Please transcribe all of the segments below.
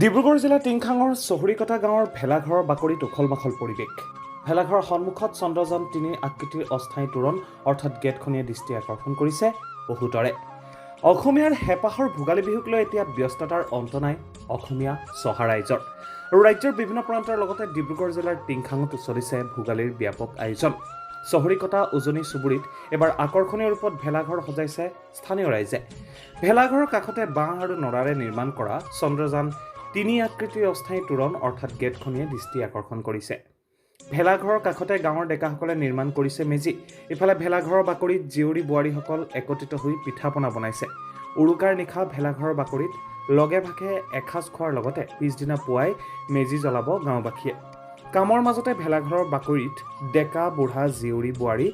ডিব্ৰুগড় জিলাৰ টিংখাঙৰ চহৰীকটা গাঁৱৰ ভেলাঘৰৰ বাকৰিত উখল মাখল পৰিৱেশ। ভেলাঘৰৰ সন্মুখত চন্দ্ৰযান 3 আকৃতিৰ অস্থায়ী তোৰণ অৰ্থাৎ গেটখনিয়ে দৃষ্টি আকৰ্ষণ কৰিছে বহুতৰে। অসমীয়াৰ হেঁপাহৰ ভোগালী বিহুক লৈ এতিয়া ব্যস্ততাৰ অন্ত নাই অসমীয়া চহা ৰাইজৰ। আৰু ৰাজ্যৰ বিভিন্ন প্ৰান্তৰ লগতে ডিব্ৰুগড় জিলাৰ টিংখাঙতো চলিছে ভোগালীৰ ব্যাপক আয়োজন। চহৰীকটা উজনি চুবুৰীত এবাৰ আকৰ্ষণীয় ৰূপত ভেলাঘৰ সজাইছে স্থানীয় ৰাইজে। ভেলাঘৰৰ কাষতে বাঁহ আৰু নৰাৰে নিৰ্মাণ কৰা চন্দ্ৰযান 3 আকৃতিৰ অস্থায়ী তোৰণ অৰ্থাৎ গেটখনিয়ে দৃষ্টি আকৰ্ষণ কৰিছে। ভেলাঘৰৰ কাষতে গাঁৱৰ ডেকাসকলে নিৰ্মাণ কৰিছে মেজি। ইফালে ভেলাঘৰৰ বাকৰিত জীয়ৰী বোৱাৰীসকল একত্ৰিত হৈ পিঠা পনা বনাইছে। উৰুকাৰ নিশা ভেলাঘৰৰ বাকৰিত লগে ভাগে এসাঁজ খোৱাৰ লগতে পিছদিনা পুৱাই মেজি জ্বলাব গাঁওবাসীয়ে। কামৰ মাজতে ভেলাঘৰৰ বাকৰিত ডেকা বুঢ়া জীয়ৰী বোৱাৰী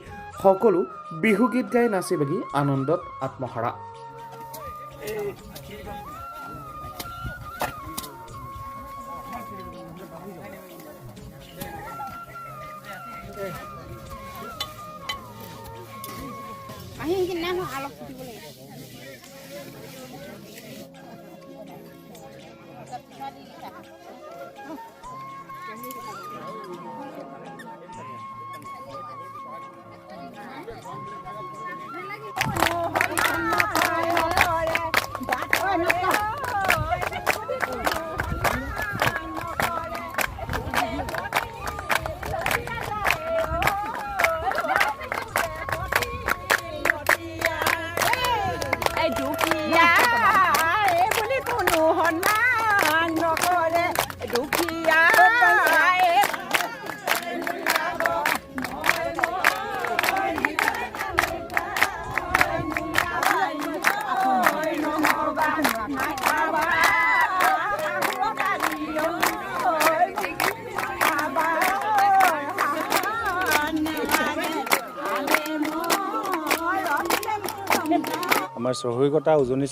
সকলো বিহুগীত গাই নাচি বাগি আনন্দত আত্মহাৰা। আহি কিনে অলপ দিব লাগিব। দুখীয়া বুলি কোনো সন্মান নকৰে, দুখীয়া। আমাৰ চহৰীকটা উজনি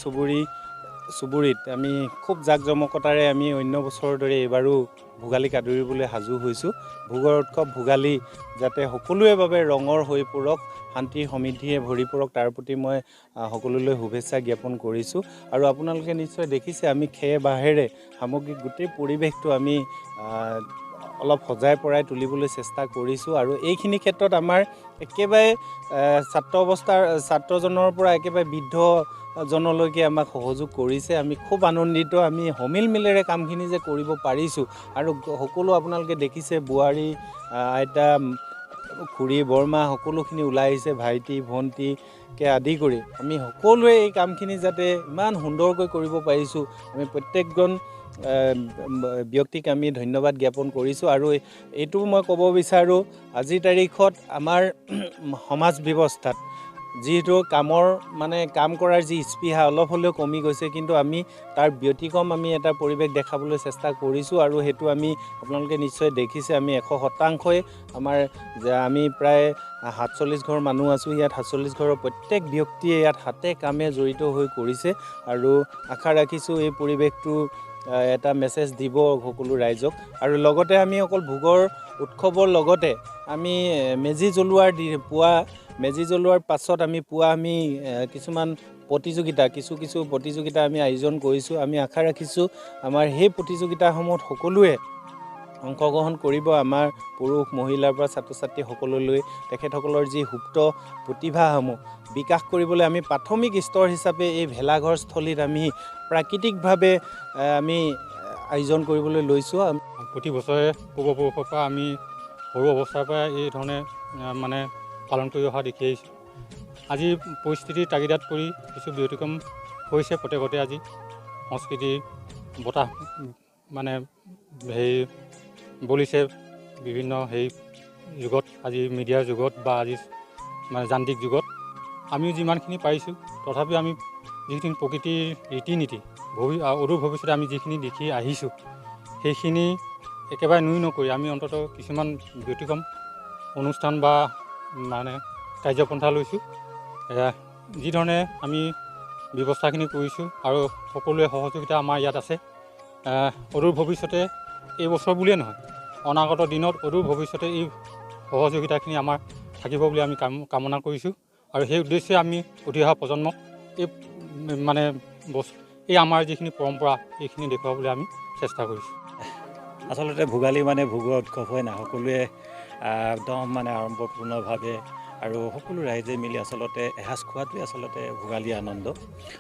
চুবুৰীত আমি খুব জাক-জমকতাৰে আমি অন্য বছৰৰ দৰে এইবাৰো ভোগালীক আদৰিবলৈ সাজু হৈছোঁ। ভোগৰ উৎসৱ ভোগালী যাতে সকলোৰে বাবে ৰঙৰ হৈ পৰক, শান্তি সমৃদ্ধিৰে ভৰি পৰক, তাৰ প্ৰতি মই সকলোলৈ শুভেচ্ছা জ্ঞাপন কৰিছোঁ। আৰু আপোনালোকে নিশ্চয় দেখিছে আমি খেৰ বাঁহেৰে সামগ্ৰিক গোটেই পৰিৱেশটো আমি অলপ সজাই পৰাই তুলিবলৈ চেষ্টা কৰিছোঁ। আৰু এইখিনি ক্ষেত্ৰত আমাৰ একেবাৰে ছাত্ৰ অৱস্থাৰ ছাত্ৰজনৰ পৰা একেবাৰে বৃদ্ধজনলৈকে আমাক সহযোগ কৰিছে। আমি খুব আনন্দিত, আমি সমিল মিলেৰে কামখিনি যে কৰিব পাৰিছোঁ। আৰু সকলো আপোনালোকে দেখিছে বোৱাৰী, আইতা, খুৰী, বৰমা সকলোখিনি ওলাই আহিছে, ভাইটি ভণ্টিকে আদি কৰি আমি সকলোৱে এই কামখিনি যাতে ইমান সুন্দৰকৈ কৰিব পাৰিছোঁ। আমি প্ৰত্যেকজন ব্যক্তিক আমি ধন্যবাদ জ্ঞাপন কৰিছোঁ। আৰু এইটো মই ক'ব বিচাৰোঁ, আজিৰ তাৰিখত আমাৰ সমাজ ব্যৱস্থাত যিহেতু কামৰ মানে কাম কৰাৰ যি স্পৃহা অলপ হ'লেও কমি গৈছে, কিন্তু আমি তাৰ ব্যতিক্ৰম আমি এটা পৰিৱেশ দেখাবলৈ চেষ্টা কৰিছোঁ। আৰু সেইটো আমি আপোনালোকে নিশ্চয় দেখিছে, আমি 100%ই আমাৰ আমি প্ৰায় 47 ঘৰ মানুহ আছোঁ ইয়াত। 47 ঘৰৰ প্ৰত্যেক ব্যক্তিয়ে ইয়াত হাতে কামে জড়িত হৈ কৰিছে। আৰু আশা ৰাখিছোঁ এই পৰিৱেশটো এটা মেছেজ দিব সকলো ৰাইজক। আৰু লগতে আমি অকল ভোগৰ উৎসৱৰ লগতে আমি মেজি জ্বলোৱাৰ পুৱা মেজি জ্বলোৱাৰ পাছত আমি পুৱা আমি কিছুমান প্ৰতিযোগিতা, কিছু কিছু প্ৰতিযোগিতা আমি আয়োজন কৰিছোঁ। আমি আশা ৰাখিছোঁ আমাৰ সেই প্ৰতিযোগিতাসমূহত সকলোৱে অংশগ্ৰহণ কৰিব। আমাৰ পুৰুষ মহিলাৰ পৰা ছাত্ৰ ছাত্ৰী সকলোলৈ তেখেতসকলৰ যি সুপ্ত প্ৰতিভাসমূহ বিকাশ কৰিবলৈ আমি প্ৰাথমিক স্তৰ হিচাপে এই ভেলাঘৰস্থলীত আমি প্ৰাকৃতিকভাৱে আমি আয়োজন কৰিবলৈ লৈছোঁ। প্ৰতি বছৰে পূৰ্বপুৰুষৰ পৰা আমি সৰু অৱস্থাৰ পৰা এই ধৰণে মানে পালন কৰি অহা দেখি আহিছোঁ। আজি পৰিস্থিতিৰ তাগিদাত পৰি কিছু ব্যতিক্ৰম হৈছে। প্ৰত্যেকতে আজি সংস্কৃতিৰ বতাহ মানে হেৰি বলিছে বিভিন্ন সেই যুগত, আজি মিডিয়াৰ যুগত বা আজি মানে যান্ত্ৰিক যুগত আমিও যিমানখিনি পাৰিছোঁ, তথাপিও আমি যিখিনি প্ৰকৃতিৰ ৰীতি নীতি অদূৰ ভৱিষ্যতে আমি যিখিনি দেখি আহিছোঁ সেইখিনি একেবাৰে নুই নকৰি আমি অন্ততঃ কিছুমান ব্যতিক্ৰম অনুষ্ঠান বা মানে কাৰ্যপন্থা লৈছোঁ। যিধৰণে আমি ব্যৱস্থাখিনি কৰিছোঁ আৰু সকলোৱে সহযোগিতা আমাৰ ইয়াত আছে। অদূৰ ভৱিষ্যতে এই বছৰ বুলিয়ে নহয়, অনাগত দিনত অদূৰ ভৱিষ্যতে এই সহযোগিতাখিনি আমাৰ থাকিব বুলি আমি কামনা কৰিছোঁ। আৰু সেই উদ্দেশ্যে আমি উঠি অহা প্ৰজন্মক এই মানে এই আমাৰ যিখিনি পৰম্পৰা এইখিনি দেখুৱাবলৈ আমি চেষ্টা কৰিছোঁ। আচলতে ভোগালী মানে ভোগৰ উৎসৱ হয় না, সকলোৱে একদম মানে আড়ম্বৰপূৰ্ণভাৱে আৰু সকলো ৰাইজে মিলি আচলতে এসাঁজ খোৱাটোৱে আচলতে ভোগালী আনন্দ।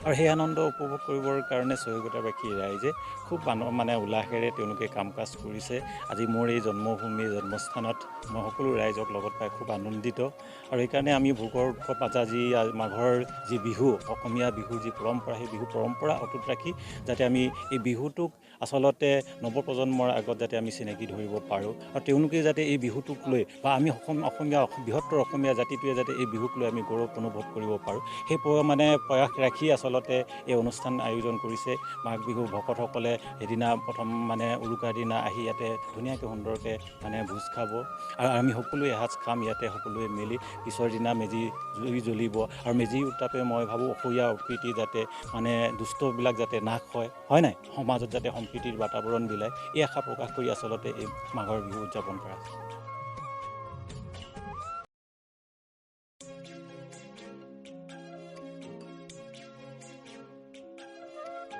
আৰু সেই আনন্দ উপভোগ কৰিবৰ কাৰণে চহৰীকটাবাসী ৰাইজে খুব মানে উল্লাসেৰে তেওঁলোকে কাম কাজ কৰিছে। আজি মোৰ এই জন্মভূমি, জন্মস্থানত মই সকলো ৰাইজক লগত পাই খুব আনন্দিত। আৰু সেইকাৰণে আমি ভোগৰ উৎসৱ আজি মাঘৰ যি বিহু, অসমীয়া বিহুৰ যি পৰম্পৰা, সেই বিহু পৰম্পৰা অটুট ৰাখি যাতে আমি এই বিহুটোক আচলতে নৱপ্ৰজন্মৰ আগত যাতে আমি চিনাকি ধৰিব পাৰোঁ আৰু তেওঁলোকে যাতে এই বিহুটোক লৈ বা আমি অসমীয়া বৃহত্তৰ অসমীয়া জাতিটোৱে যাতে এই বিহুক লৈ আমি গৌৰৱ অনুভৱ কৰিব পাৰোঁ, সেই মানে প্ৰয়াস ৰাখি আচলতে এই অনুষ্ঠান আয়োজন কৰিছে। মাঘ বিহু ভকতসকলে সেইদিনা প্ৰথম মানে উৰুকাৰ দিনা আহি ইয়াতে ধুনীয়াকৈ সুন্দৰকৈ মানে ভোজ খাব আৰু আমি সকলোৱে এসাঁজ খাম ইয়াতে সকলোৱে মিলি। পিছৰ দিনা মেজি জুই জ্বলিব আৰু মেজিৰ উত্তাপে মই ভাবোঁ অসূয়া অপ্ৰীতি যাতে মানে দুষ্টবিলাক যাতে নাশ হয়, হয় নাই, সমাজত যাতে সম্প্ৰীতিৰ বাতাবৰণ বিলায়, এই আশা প্ৰকাশ কৰি আচলতে এই মাঘৰ বিহু উদযাপন কৰা হয়।